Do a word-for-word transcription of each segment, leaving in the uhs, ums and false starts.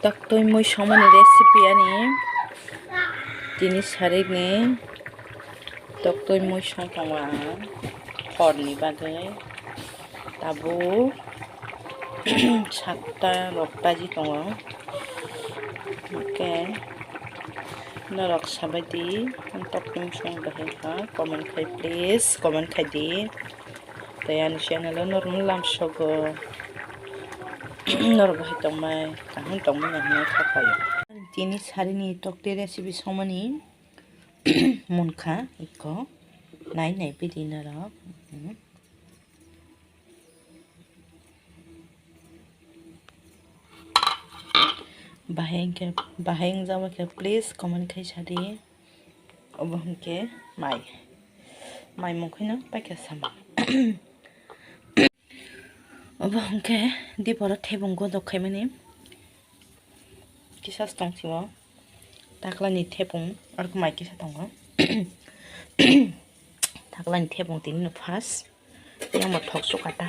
Toktwi mui songmani recipe ani tini sarikni toktwi mui song tongo ang horni bagwi tabuk satta rok baji tongo. Hwnkhe norok sabaidi ang toktwi mui song bahai kha comment khai please comment khai di. Tei ani channel o norokno lamsogo. Norok bahai tongmai, kaham tongmani hinwi kha khaio. Tini sarini tokti recipe songmani munkha ikko. Nai nai bidi norok. Bahai hwnkhe, bahai wngjak khe please comment khai sadi. Obo hwnkhe mai. Mai mungkhwino paikha sama. Obo hwnkhe diporo thebung godok khaimani kisa tong sio. Taklani thebung arokhe mai kisa tongo. Taklani thebung tini no first. Yang bo thok suka ta.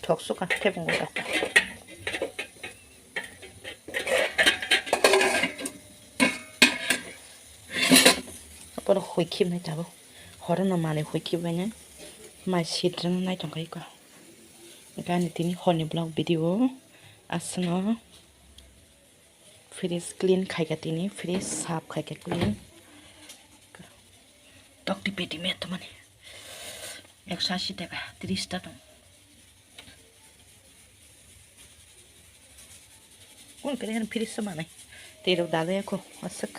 Thok suka thebung godok ta. Borok hui khibnai tabuk. Horo no manwi hui khibbainai. Mai sitrwng nai tongkha iko. Gani tini horni vlog video. Aswkno fridge clean khaikha tini. Fridge sap khaikha clean. Tokti peti me tomani. Ekso asi taka, tris ta tong. Kun kene kan fridge sa manai. Tero dale ako aswk.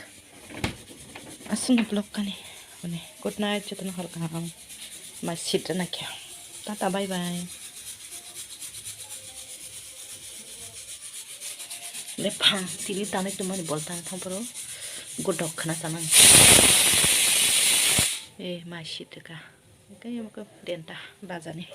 Aswk na vlog kani. Mane good night jotono hor kaham. Ma sitra na kya. Tata bye bye. Le phang tini tanai tongmani bol tang thang poro. Godok khna chanang. E ma sitra ka. Kaya maka denta bazani.